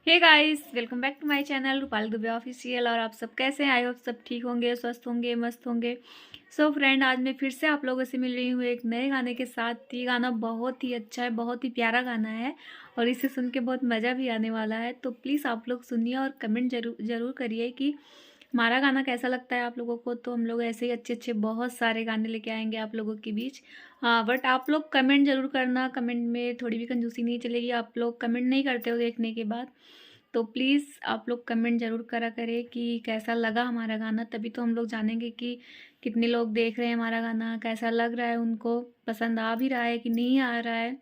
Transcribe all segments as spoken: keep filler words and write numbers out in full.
Hey guys, welcome back to my channel Rupali Dubey official. और आप सब कैसे हैं? आई होप सब ठीक होंगे, स्वस्थ होंगे, मस्त होंगे। सो फ्रेंड, आज मैं फिर से आप लोगों से मिल रही हूँ एक नए गाने के साथ। ये गाना बहुत ही अच्छा है, बहुत ही प्यारा गाना है और इसे सुन के बहुत मज़ा भी आने वाला है। तो प्लीज़ आप लोग सुनिए और कमेंट जरूर जरूर करिए कि हमारा गाना कैसा लगता है आप लोगों को। तो हम लोग ऐसे ही अच्छे अच्छे बहुत सारे गाने लेके आएंगे आप लोगों के बीच। हाँ, बट आप लोग कमेंट जरूर करना, कमेंट में थोड़ी भी कंजूसी नहीं चलेगी। आप लोग कमेंट नहीं करते हो देखने के बाद, तो प्लीज़ आप लोग कमेंट जरूर करा करें कि कैसा लगा हमारा गाना, तभी तो हम लोग जानेंगे कि कितने लोग देख रहे हैं हमारा गाना, कैसा लग रहा है उनको, पसंद आ भी रहा है कि नहीं आ रहा है।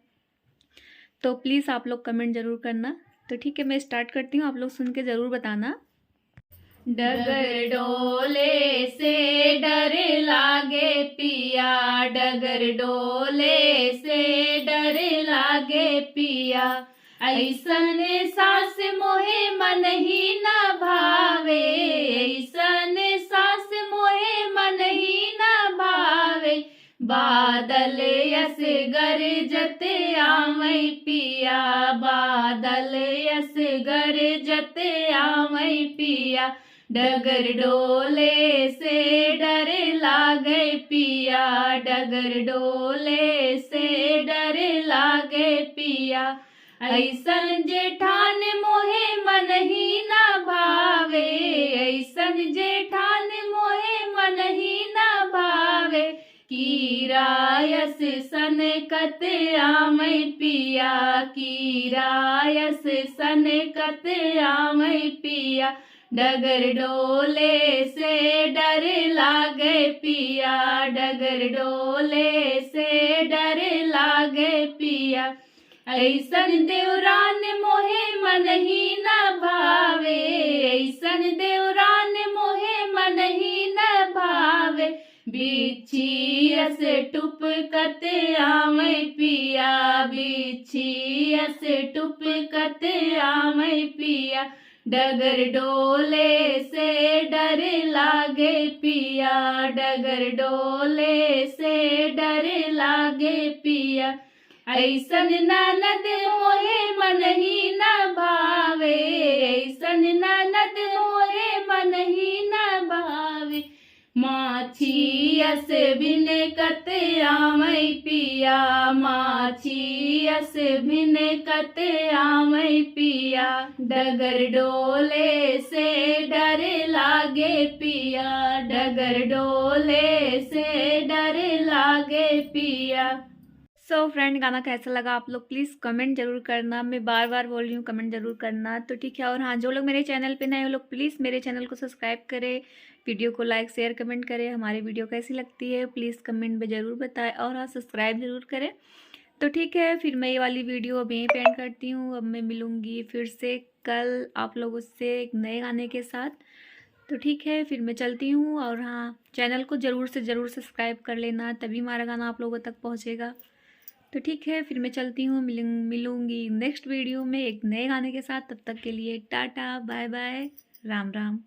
तो प्लीज़ आप लोग कमेंट जरूर करना। तो ठीक है, मैं स्टार्ट करती हूँ, आप लोग सुन के जरूर बताना। डगर डोले से डर लागे पिया, डगर डोले से डर लागे पिया। ऐसन सास मोहे मन ही ना भावे, ऐसन सास मोहे मन ही ना भावे। बादल यस गरजत आवै पिया, बादल यस गरजत आवै पिया। डगर डोले से डर लागे पिया, डगर डोले से डर लागे पिया। ऐसन जेठान मोहे मन ही ना भावे, ऐसन जेठान मोहे मन ही ना भावे। कीरा यस सनकत आवै पिया, कीरा यस सनकत आवै पिया। डगर डोले से डर लागे पिया, डगर डोले से डर लागे पिया। ऐसन देवरान मोहे मन ही ना भावे, ऐसन देवरान मोहे मन ही ना भावे। बिच्छी अस टुपकत आवै पिया, बिच्छी अस टुपकत आवै पिया। डगर डोले से डर लागे पिया, डगर डोले से डर लागे पिया। ऐसन ननद मोहे मन ही ना भावे, ऐसन ननद मोहे मन ही ना भावे। माछी अस भिनकत आवै पिया, माछी अस भिनकत आवै पिया। डगर डोले से डर लागे पिया, डगर डोले से डर लागे पिया। सो फ्रेंड, गाना कैसा लगा आप लोग प्लीज़ कमेंट जरूर करना। मैं बार बार बोल रही हूँ, कमेंट जरूर करना। तो ठीक है, और हाँ, जो लोग मेरे चैनल पे नए हो लोग प्लीज़ मेरे चैनल को सब्सक्राइब करें, वीडियो को लाइक शेयर कमेंट करें। हमारी वीडियो कैसी लगती है प्लीज़ कमेंट में जरूर बताएं, और हाँ, सब्सक्राइब जरूर करें। तो ठीक है, फिर मैं ये वाली वीडियो अब यहीं पे एंड करती हूँ। अब मैं मिलूँगी फिर से कल आप लोगों से एक नए गाने के साथ। तो ठीक है, फिर मैं चलती हूँ, और हाँ, चैनल को ज़रूर से ज़रूर सब्सक्राइब कर लेना, तभी हमारा गाना आप लोगों तक पहुँचेगा। तो ठीक है, फिर मैं चलती हूँ, मिलूं-, मिलूंगी नेक्स्ट वीडियो में एक नए गाने के साथ। तब तक के लिए टाटा, बाय बाय, राम राम।